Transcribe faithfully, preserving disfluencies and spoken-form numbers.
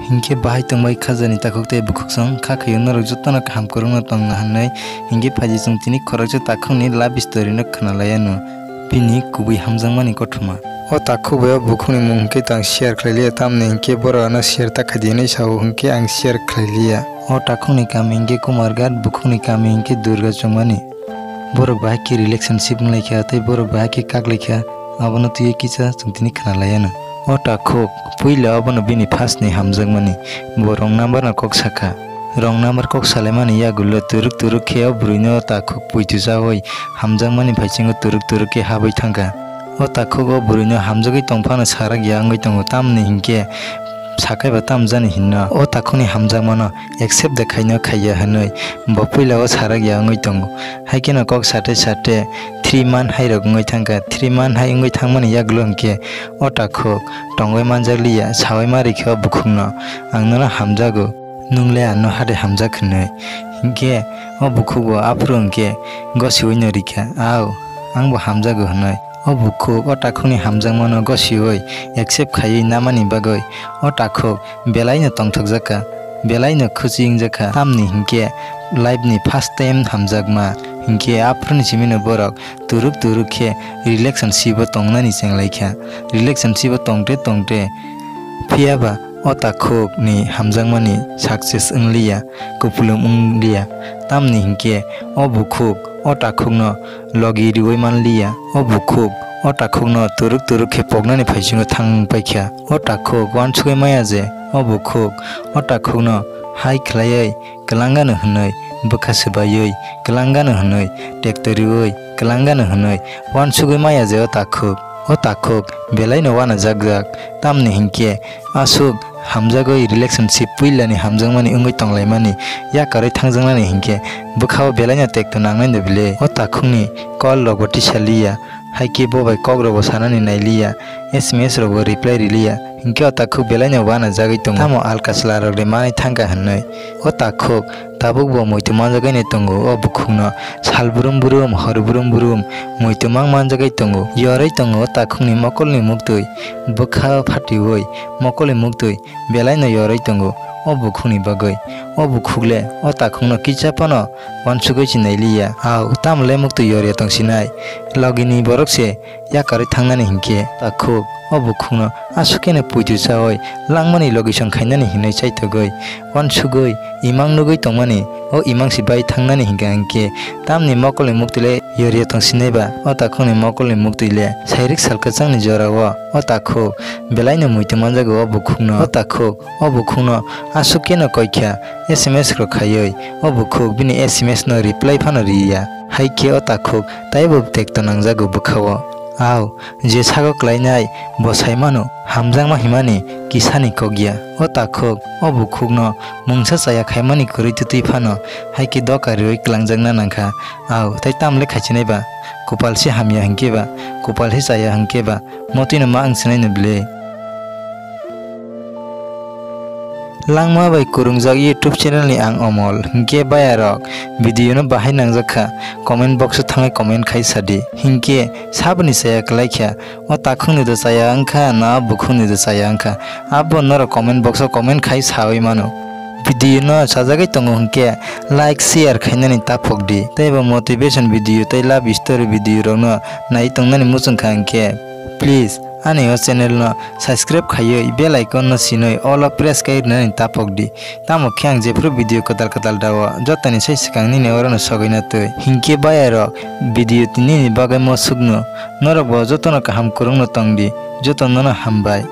Hinkhe bahai tongbai khajani takhuk tei bukhuksong kha khaio norok jotono kaham kwrwngno tongna hwnwi. Hinkhe phaidi chwng tini khoroksa takhukni love story no khwnalaianw. Bini kubui hamjakmani kothoma. O takhuk bai o bukhukni mung hinkhe tang share khlailiya, tamni hinkhe borok ano share ta khaidi hinwi sao hinkhe ang share khlailiya. O takhukni kami hinkhe Kumarghat, bukhukni kami hinkhe Durga Chongmani. Borok bahai khe relationship wnglaikha tei borok bahai khe kaklaikha, abono twiwi kisa chwng tini khwnalaianw. O takhuk puila obono bini first ni hamjakmani, bo wrong number no kok sakha. Wrong number kok salaimani yagulo turuk turuk khe o bwrwino o takhuk puitu chaui hamjakmani phaisingo turuk turuk khe habwi thangkha. O takhuk o bwrwino hamjagwi tongphano sarak ya wngwi tongo, tamni hinkhe sakhaiba tamjani hinno o takhukni hamjakmano accept de khaino khaiya hwnwi bo puila o sarak ya wngwi tongo. Haikheno kok sate sate three month hai rok wngwi thangkha. Three month hai wngwi thangmani yagulo hinkhe o takhuk tongwi manjakliya, saui ma rikha o bukhukno, "Ang nono hamjago, nwng le ano hade hamjak," hwnwi. Hinkhe o bukhuk bo aphuru hinkhe gosiui no rikha, "Au, ang bo hamjago," hwnwi. O bukhuk o takhukni hamjakmano gosiui accept khaiwi namani bagwi o takhuk belaino tongthokjakha, belaino khuchi wngjakha. Tamni hinkhe life ni first time hamjakma, hinkhe aphuruni simino borok turuk turuk khe relationship o tongnani chenglaikha. Relationship o tongte tongte phiyaba o takhukni hamjakmani success wngliya, kupulung wngliya. Tamni hinkhe o bukhuk o takhukno logi riui manliya. O bukhuk o takhukno turuk turuk khe poknani phaisingo thang paikha. O takhuk uansugui maya je o bukhuk o takhukno hai khlaiwi kwlangano hwnwi, bwkha swbaiwi kwlangano hwnwi, tekto riui kwlangano hwnwi uansugui maya je o takhuk. O takhuk belaino uanajakjak, tamni hinkhe aswk hamjagwi relationship puilani hamjakmani wngwi tonglaimani yakarwi thangjaknani hinkhe bwkhao belaino tekto nangnai no bile. O takhukni call rokbo tisaliya, haikhe bo bai kok rokbo sanani nailiya, S M S rokbo reply riliya, hinkhe o takhuk belaino uanajagwi tongo. Tamo alka chwla rok de manwi thangkha hwnwi. O takhuk tabuk bo muitu manjagwi nai tongo. O bukhukno sal brum brum, hor brum brum muitu mang manjagwi tongo. Yorwi tongo o takhukni mokolni muktwi, bwkha phatiui mokolni muktwi belaino yorwi tongo o bukhukni bagwi. O bukhuk le o takhukno kisa phano uansugwi se nailiya. Au, tamo le muktwi yorya tongsinai? Logini borok se yakarwi thangnani hinkhe takhuk o bukhukno aswk kheno puitu chaui langmani logi song khainani hinwi chaithogwi uansugwi imang nugwi tongmani, o imang se bai thangnani hinkha hinkhe tamni mokolni muktwi le yorya tongsinai ba? O takhukni mokolni muktwi le sairik sal kwchangni jorao o takhuk belaino muitu manjago o bukhukno. O takhuk o bukhukno aswk kheno koikha S M S rok khaiwi, o bukhuk bini S M S no reply phano riya. Haikhe o takhuk taibo tekto nangjago bwkhao. Au, je sago klainai bo saimano, hamjakma himani kisani kok ya. O takhuk o bukhukno mungsa chaya khaimani kwrwi twtwi phano, haikhe doka riui kwlangjakna nangkha. Au, tai tamle khaisinai ba? Kupal se hamya hinkhe ba, kupal se chaya hinkhe ba, motwino ma wngsinai no bile. Langma bai kwrwngjak YouTube channel ni ang Omol, hinkhe bayarok video no bahai nangjak kha, comment box o thangwi comment khai sadi, hinkhe saboni chaya kwlai kha, o takhukni do chaya wngkha na bukhukni do chaya wngkha, abo norok comment box o comment khai saui mano. Video no chajagwi tongo hinkhe like, share khainani taphok di, tei bo motivation video tei love story video rok no nai tongnani muchung kha hinkhe please ani o channel no subscribe khaiwi bell icon no sinwi all o press khai rwnani taphok di. Tamo khe ang jephru video kwtal kwtal dao, jotoni sai swkang nini oro no sogwi na twi. Hinkhe bayarok video tini ni bagwi mo sukno. Norok bo jotono kaham kwrwngno tong di. Jotono no hambai.